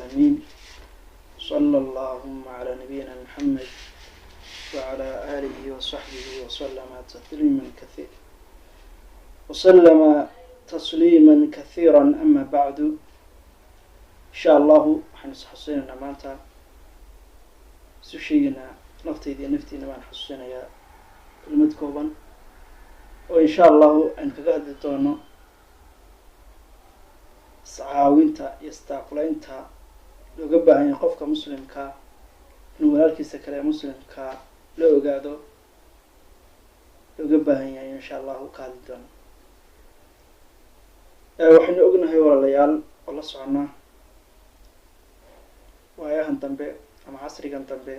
العالمين، صلى اللهم على نبينا محمد وعلى آله وصحبه وسلم تسليما كثيرا وسلم تسليما كثيرا. أما بعد، إن شاء الله waxaan is xasuusinaynaa maanta, isu sheegaynaa, naftayda iyo naftiina baan xasuusinayaa kelmad kooban oo insha Allahu aynu kaga hadli doono iscaawinta iyo istaakulaynta looga baahan yahay qofka muslimkaa inuu walaalkiisa kale ee muslimkaa la ogaado looga baahan yahay. Insha Allahu ka hadli doono. Waxaynu ognahay, walaalayaal, oo la soconaa waayahan dambe ama casrigan dambe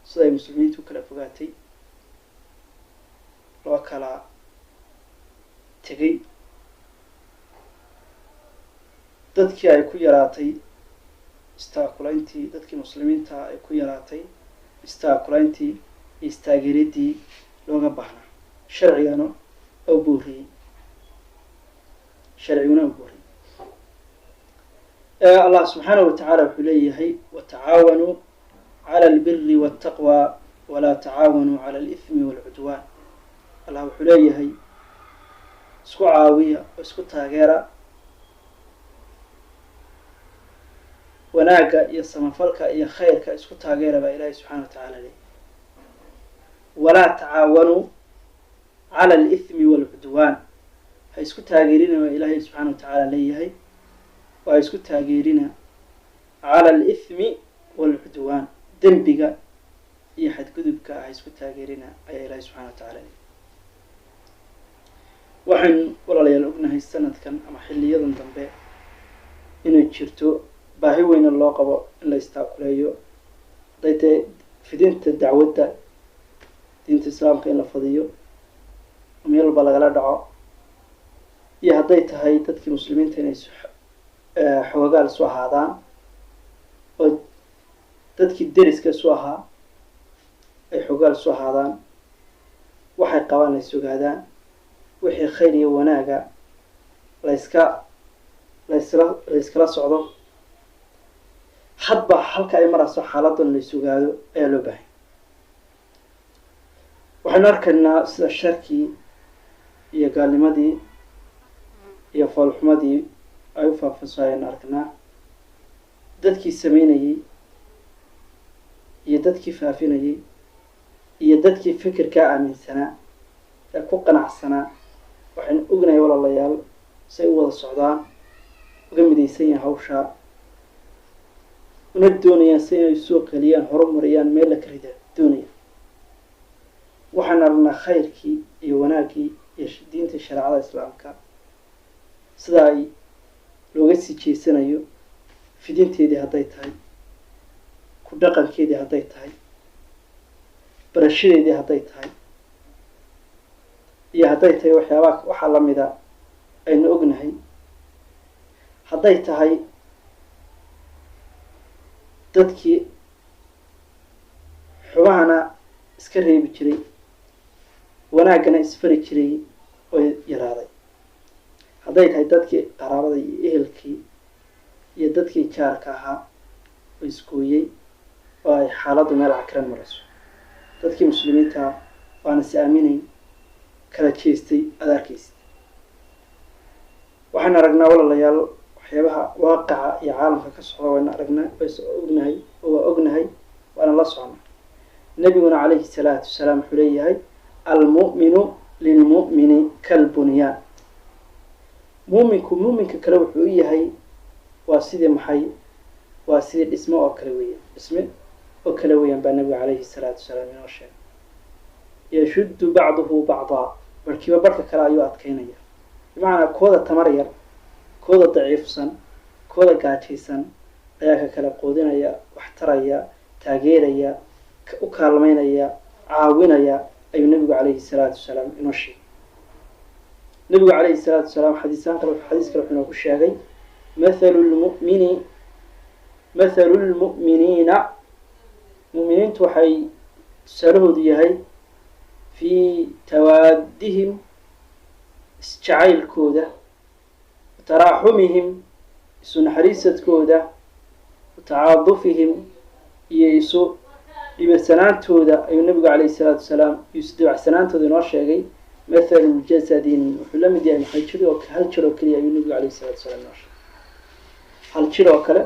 sida ay muslimiintu kala fogaatay, loo kala tegay, dadkii ay ku yaraatay istaakulayntii, dadkii muslimiinta ay ku yaraatay istaakulayntii iyo istaageeriddii looga baahnaa, sharcigana oo booriyey, sharciguna oo booriyey. Allah subxaanahu watacaala wuxuu leeyahay: "Watacaawanuu cala albiri waltaqwa, walaa tacaawanuu cala alithmi walcudwaan." Allah wuxuu leeyahay: isku caawiya oo isku taageera wanaagga iyo samafalka iyo khayrka, isku taageera baa ilaahay subxana wa tacaala leeyahay. "Walaa tacaawanuu cala alithmi walcudwaan", ha isku taageerina baa ilaahay subxaana wa tacaala leeyahay, oo ha isku taageerina cala alithmi walcudwaan, dembiga iyo xadgudubka ha isku taageerina ayaa ilaahay subxana wa tacala leeyahay. Waxaynu, walaalayaal, ognahay sanadkan ama xiliyadan dambe inay jirto baahi weyna loo qabo in la istaakuleeyo, hadday tahay fidinta dacwadda diinta islaamka in la fadiyo oo meel walba lagala dhaco, iyo hadday tahay dadkii muslimiinta inay xoogaal isu ahaadaan oo dadkii deriska isu ahaa ay xoogaal isu ahaadaan, waxay qabaan la is ogaadaan, wixii khayr iyo wanaaga layska laysla layskala socdo, hadba halka ay marayso xaaladan la is ogaado ayaa loo baahanya. Waxaynu arkaynaa sida sharkii iyo gaalnimadii iyo foolxumadii ay u faafiso ayaynu arkaynaa, dadkii sameynayey iyo dadkii faafinayey iyo dadkii fikirkaa aaminsanaa ee ku qanacsanaa. Waxaynu ognahay, walaalayaal, say u wada socdaan, uga midaysan yahay hawshaa, una doonayaan si inay soo qaliyaan, horumariyaan, meel la ka rida doonayaan. Waxaan aragnaa khayrkii iyo wanaaggii iyo diinta shareecada islaamka sida ay looga sii jeesanayo, fidinteedii hadday tahay, ku dhaqankeedii hadday tahay, barashadeedii hadday tahay, iyo hadday tahay waxyaabaha waxaa lamida aynu ognahay, hadday tahay dadkii xubahana iska reebi jiray, wanaaggana isfari jiray oo yaraaday, hadday tahay dadkii qaraabada iyo ehelkii iyo dadkii jaarka ahaa oo isgooyey oo ay xaaladdu meel cakiran marayso, dadkii muslimiinta waana is aaminayn, kala jeestay aada arkaysid. Waxaynu aragnaa, walaalayaal, waxyaabaha waaqaca iyo caalamka ka socda waynu aragnaa, ways ognahay oo waa ognahay, waana la socnaa. Nabiguna calayhi salaatu wasalaam wuxuu leeyahay: "Almu'minu lilmu'mini kalbunyaan." Muuminku muuminka kale wuxuu u yahay waa sidii maxay? Waa sidii dhismo oo kale weeyaan, dhisme oo kale weeyaan baa nabigu calayhi salaatu wasalaam inoo sheegay. "Yashuddu bacduhu bacdaa", barhkiiba barhka kale ayuu adkeynaya, bimacnaa kooda tamar yar, kooda daciifsan, kooda gaajaysan ayaa ka kala qoodinaya, waxtaraya, taageeraya, u kaalmeynaya, caawinaya ayuu nabigu calayhi salaatu wasalaam inoo sheegay. Nabigu calayhi salaatu wasalaam xadiisaan kale, xadiis kale wuxuu inoogu sheegay: "Mathalu lmu'mini, mathalu lmu'miniina", mu'miniintu waxay tusaalahoodu yahay, "fii tawaadihim", isjacaylkooda, taraaxumihim. Isu naxariisadkooda, tacaadufihim, iyo isu dhibarsanaantooda ayuu nabigu calayhi salaatu wasalaam iyo isu dabacsanaantooda inoo sheegay. Mathalu jasadin, wuxuu la mid yahay maxay? Jir oo hal jir oo keliya ayuu nabigu calayhi salatu wasalaam inoo sheegay. Hal jir oo kale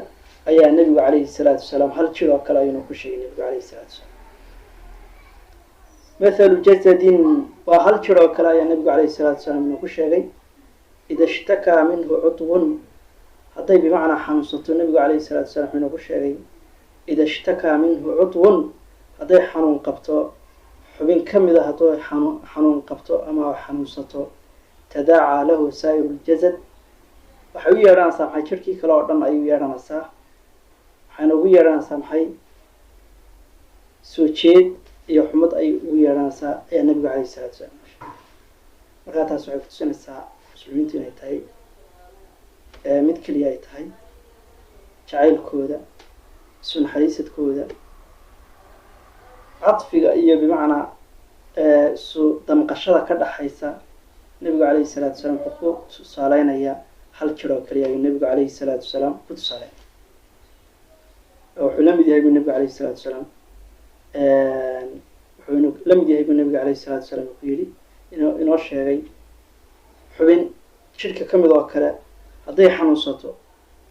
ayaa nabigu calayhi salaatu wasalaam, hal jir oo kale ayuuna ku sheegay nabigu calayhi salaatu wasalaam. Mathalu jasadin waa hal jir oo kale ayaa nabigu calayhi salaatu wasalaam inuu ku sheegay. Ida ishtakaa minhu cudwun, hadday bimacnaa xanuunsato, nabigu calayhi salatu wasalaam wuxuu inoo ku sheegay, ida ishtakaa minhu cudwun, hadday xanuun qabto xubin ka mid a, hadduu xanuun qabto ama xanuunsato, tadaacaa lahu saa'iru ljasad, waxay u yeedhanaysaa maxay? Jirkii kale oo dhan ayay u yeedhanaysaa. Waxayna ugu yeedhanaysaa maxay? Soo jeed iyo xumad ayay ugu yeedhanaysaa ayaa nabigu calayhi salatu wasalaam sheegay. Markaa taas waxay kutusinaysaa muslimiintu inay tahay mid keliya ay tahay, jacaylkooda, isu naxariisadkooda, cadfiga iyo bimacnaa isu damqashada ka dhaxaysa. Nabigu calayhi salaatu wasalaam wuxuu ku tusaaleynayaa hal jir oo kaliya ayuu nabigu calayhi salaatu wasalaam ku tusaaleynaya. Wuxuu la mid yahay buu nabigu calayhi salaatu wasalaam, wuxuu la mid yahay buu nabigu calayhi salaatu wasalaam ku yidhi, inoo sheegay, xubin jirka ka mid oo kale hadday xanuunsato,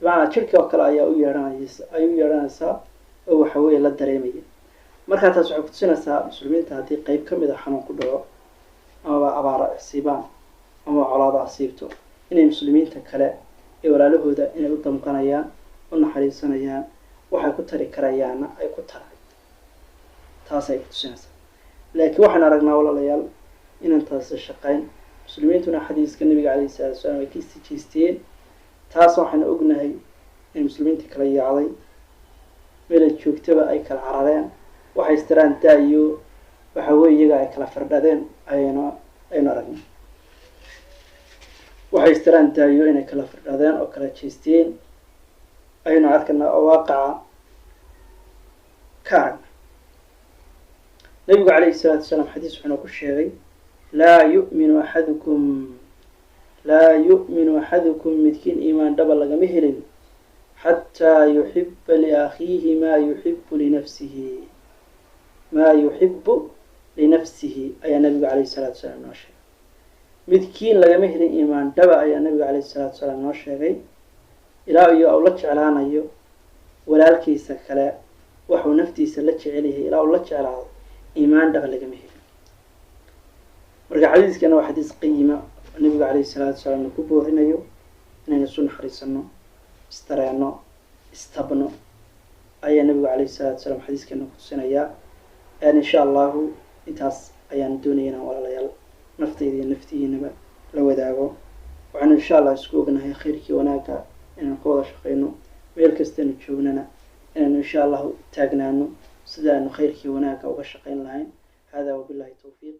bimacnaa jirka oo kale ayaa u yeedhanaysa, ay u yeedhanaysaa oo waxa weeye la dareemaya. Markaa taas waxay kutusinaysaa muslimiinta haddii qeyb ka mid a xanuun ku dhaco, amaba abaara asiibaan, amaba colaado asiibto, inay muslimiinta kale ee walaalahooda inay u damqanayaan, u naxariisanayaan, waxay ku tari karayaanna ay ku taraan. Taas ay kutusinaysaa. Laakiin waxaan aragnaa, walaalayaal, inaan taasi shaqayn. Muslimiintuna xadiiska nabiga calayhi salatu wasalaam ay ka istijeysteen. Taas waxaynu ognahay in muslimiinta kala yaacday, meelay joogtaba ay kala carareen, waxay istiraan da-iyo waxa weye iyaga ay kala firdhadeen aynu aragnay. Waxay istiraan daayo inay kala firdhadeen oo kala jeesteen aynu arkanaa oo waaqaca ka aragna. Nabigu calayhi salaatu wasalaam xadiis wuxuuna ku sheegay: laa yu'minu axadukum, laa yu'minu axadukum, midkiin iimaan dhaba lagama helin, xataa yuxiba liakhiihi maa yuxibu linafsihi, maa yuxibu linafsihi ayaa nabigu calayhi salaatu wasalaam inoo sheegay. Midkiin lagama helin iimaan dhaba ayaa nabigu calayhi salaatu wasalaam inoo sheegay, ilaa iyo uu la jeclaanayo walaalkiisa kale waxuu naftiisa la jecel yahay, ilaa uu la jeclaado iimaan dhaba lagama helin. Marka xadiiskana waa xadiis qayima, nabigu calayhi salaatu wasalaam ku boorinayo inaynu isu naxariisano, istareenno, istabno ayaa nabigu calayhi salaatu wasalaam xadiiskana ku tusinayaa. Insha Allahu intaas ayaan doonaya inaan, walaalayaal, naftayda iyo naftihiinaba la wadaago. Waxaanu insha Allah isku ognahay khayrkii wanaagga inaan ka wada shaqeyno, meel kastaynu joognana inaynu insha Allahu taagnaano sida aanu khayrkii wanaagga uga shaqeyn lahayn. Hada wabillahi towfiiq.